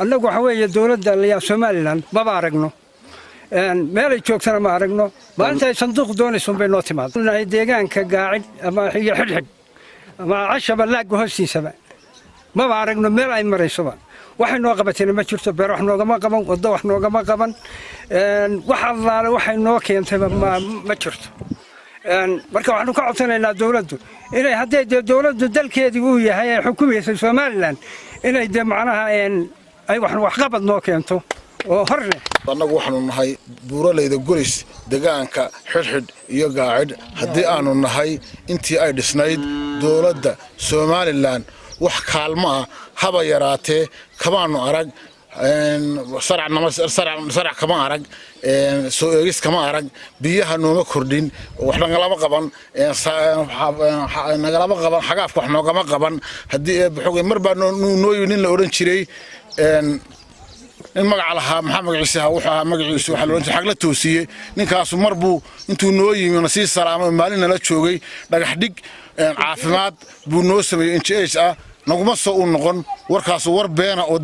Annagu waxa weeye dowladda layaa Somaliland maba aragno, meelay joogtana ma aragno. Maalinta ay sanduuq doonayso bay noo timaado. Nahay deegaanka Gaacid ama iyo Xidhxidh ama Cashaba laagga hoostiisaba maba aragno meel ay maraysoba. Waxay noo qabatayna ma jirto. Beer wax noogama qaban, waddo wax noogama qaban, wax allaale waxay noo keentayba ma jirto. Marka waxaanu ka codsanaynaa dowladdu inay, hadday dee dowladdu dalkeedii uu yahay ay xukumaysay Somaliland, inay dee macnaha ay waxqabad noo keento oo hor leh. Annagu waxaanu nahay buuralayda Golis, degaanka Xidhxidh iyo Gaacidh. Haddii aanu nahay intii ay dhisnayd dowladda Somaliland, wax kaalmo ah haba yaraatee kamaanu arag. Sarac kama arag, soo eegis kama arag, biyaha nooma kordhin, wax nagalama qaban, nagalama qaban, xagaafka wax noogama qaban. Haddii eebba mar baa noo yimi nin la odhan jiray, nin magaca lahaa, maxaa magaciisa ahaa? Wuxuu ahaa magaciisu waxaa la odhan jiray Xagla Toosiye. Ninkaasu mar buu intuu noo yimi na sii salaamay, maalin nala joogay, dhagax dhig caafimaad buu noo sameeyey NGH ah. Naguma soo u noqon warkaasu, war beena oo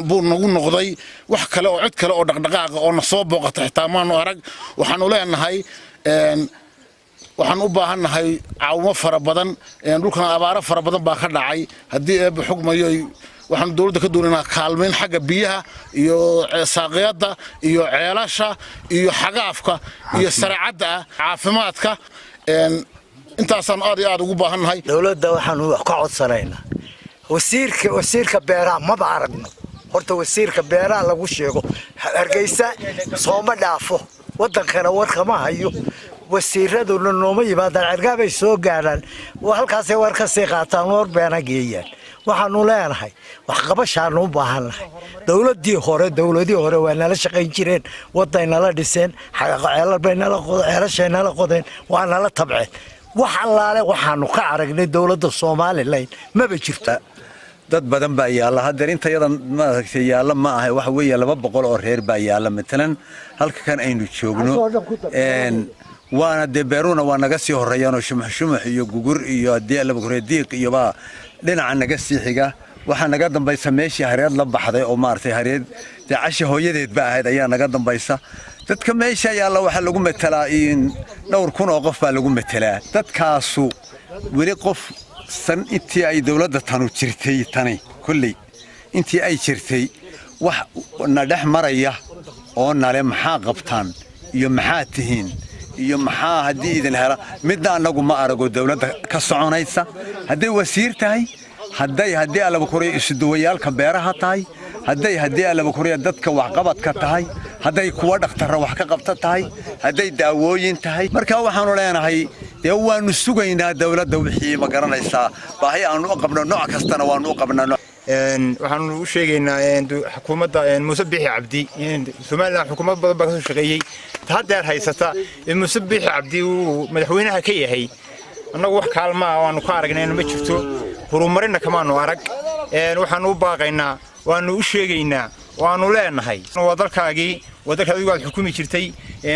buu nagu noqday. Wax kale oo cid kale oo dhaqdhaqaaqa oo na soo booqata xitaa maanu arag. Waxaanu leenahay, waxaan u baahannahay caawimo fara badan. Dhulkan abaaro fara badan baa ka dhacay. Haddii Eebba xugmayo, waxaanu dowladda ka doonaynaa kaalmayn xagga biyaha iyo saaqiyadda iyo ceelasha iyo xagaafka iyo saracadda ah, caafimaadka. Intaasaan aad iyo aad ugu baahannahay. Dowladda waxaanu wax ka codsanaynaa wasiirka beeraha maba aragno. Horta wasiirka beeraha lagu sheego Hargeysa sooma dhaafo, waddankana warkama hayo. Wasiiraduna nooma yimaadaan, Cergaabay soo gaadhaan, halkaasay war ka sii qaataan, war beena geeyaan. Waxaanu leenahay waxqabashaanu u baahannahay. Dowladii hore, dowladii hore waa nala shaqayn jireen, waday nala dhiseen, ceelashay nala qodeen, waa nala tabceen. Wax allaale waxaanu ka aragnay dowladda Somaliland maba jirto. Dad badan baa yaalla haddeer. Inta yadan maaragtay yaalla ma aha, waxa weeye 200 oo reer baa yaalla matalan halka kan aynu joogno. Waana dee beeruhuna waa naga sii horreeyaanoo shumux shumux iyo gugur iyo haddii allaba kore diiq iyobaa dhinaca naga sii xiga. Waxaa naga dambaysa meeshii hareed la baxday oo maaragtay hareed dee Cashi hooyadeed ba ahayd ayaa naga dambaysa. Dadka meesha yaalla waxaa lagu metelaa in dhowr kun oo qof baa lagu metelaa. Dadkaasu weli qof san intii ay dowladda tanu jirtay, tani kolley intii ay jirtay, wax na dhex maraya oo nale maxaa qabtaan iyo maxaa tihiin iyo maxaa haddii idin hela midna annagu ma arago dowladda ka soconaysa. Hadday wasiir tahay, hadday haddii allaba kuriya isuduwayaalka beeraha tahay, hadday haddii allaba kuriya dadka waxqabadka tahay, hadday kuwa dhakhtarra wax ka qabta tahay, hadday daawooyin tahay. Marka waxaanu leenahay dee waanu sugaynaa dowladda wixii ma garanaysaa baahi aanu u qabno, nooc kastana waanu u qabnaa. Waxaanu u sheegaynaa xukuumadda Muuse Biixi Cabdi in Somaliland xukuumad badan baa kasoo shaqeeyey. Haddeer haysata in Muuse Biixi Cabdi uu madaxweynaha ka yahay, annagu wax kaalmaa waanu ka aragnayna ma jirto, horumarinna kamaanu arag. Waxaanu u baaqaynaa, waanu u sheegaynaa, waanu leenahay waa dalkaagii, waa dalka adigu aad xukumi jirtay,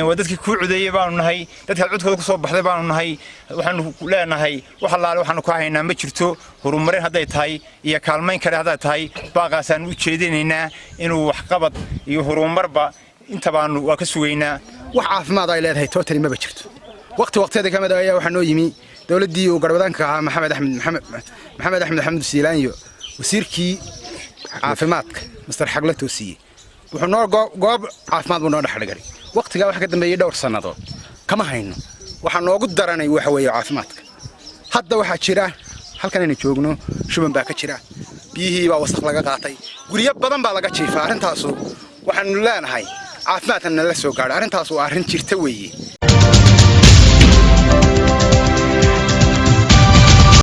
waa dadkii kuu codeeyey baanu nahay, dadkaad codkooda kusoo baxday baanu nahay. Waxaanu leenahay wax allaale waxaanu ka haynaa ma jirto, horumarin hadday tahay iyo kaalmayn kale hadday tahay. Baaqaasaanu u jeedinaynaa inuu waxqabad iyo horumarba intabaanu waa ka sugaynaa. Wax caafimaad ay leedahay totally maba jirto. Waqti waqtiyada ka mid ah ayaa waxaa noo yimi dowladdii uu garwadaanka ahaa Maxamed Axmed Maxamed, Maxamed Axmed Xamuud Siilaanyo, wasiirkii caafimaadka Mister Xagla Toosiye. Wuxuu noo goob caafimaad buu noo dhex dhigay. Waqtigaa waxa ka dambeeyey dhowr sannadood kama hayno. Waxaa noogu daranay waxa weeye caafimaadka. Hadda waxaa jira halkan aynu joogno shuban baa ka jira, biyihii baa wasaq laga qaatay, guryo badan baa laga jiifaa. Arrintaasu waxaanu leenahay caafimaadka nala soo gaadho. Arrintaas waa arrin jirta weeye.